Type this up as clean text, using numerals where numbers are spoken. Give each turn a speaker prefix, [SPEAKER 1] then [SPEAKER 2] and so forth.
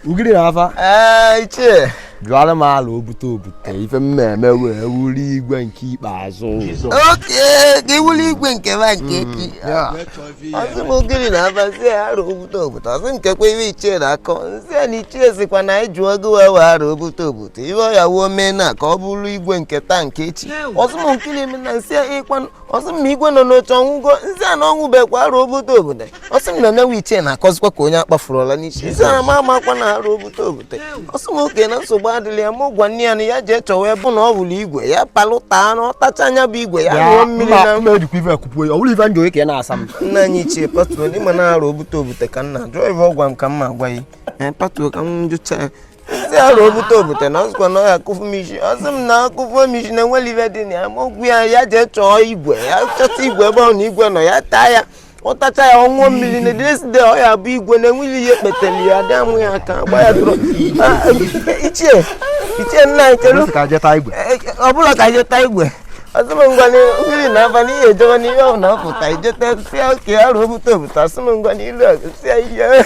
[SPEAKER 1] Ugiri na afa.
[SPEAKER 2] Ee, ichie.
[SPEAKER 1] Jụọrọ m alụ obute obute ife m na-eme wee wuru igwe nke ikpeazụ.
[SPEAKER 2] Okay, ka iwuli igwe nke ba nke echi. Ọsị m ugiri na afa si ya arụ obute obute. Ọsị m kekwa iwe ichie na-akọ. Nsị ya na ichie sikwa na anyị jụọ gị wee wee arụ obute obute. Iwe ọ ya wuo mee na ka ọ bụrụ igwe nke taa nke echi. Ọsị m nkiri eme na nsị ya ịkwa. Ọsị m ma igwe nọ n'oche ọnwụgo. Nsị ya na ọnwụbekwa arụ obute obute. Ọsị m na nyanwa ichie na-akọzikwa ka onye akpafurula n'isi. Nsị ya na ma amakwa na arụ obute obute. Ọsị m oke na nsogbu adịla ya, mụ gwa nne ya na ya jee chọwa ebe na ọ bụrụ igwe ya palụta na ọ tacha anya bụ igwe ya ṅụọ mmiri na
[SPEAKER 1] mma ejikwa ife ekwupuo ya ọ bụrụ ife njọ ka ị na-asa m.
[SPEAKER 2] Nna anyị ichie, patuo n'ịma na arụ obute obute ka nna jụọ ife ọgwa m ka mma gwa ya. Ee, patuo ka m jụcha ya. Nsị arụ obute obute na ọsịkwa na ọ ya akụfu m isi. Ọsị m na akụfu m isi na enwere ife dị na ya. Ma ogwu ya ya jee chọọ igwe ya chọta igwe ebe ọ na igwe nọ ya taa ya, ọ tacha ya ọ ṅụọ mmiri na deside ọ ya bụ igwe na enweghị ihe kpetara ya adị amụ ya aka gba ya dụrọ. Ichie, ichie, nna anyị, chere.
[SPEAKER 1] Ka je taa igwe.
[SPEAKER 2] Ọ bụla ka jeta igwe. Ọsị m ngwa mmiri na afa n'ihe ejebe n'ihe ọ na-apụta ijeta si oke arụ obute obute. Ọsị m ngwa n'ilu si ya ihe.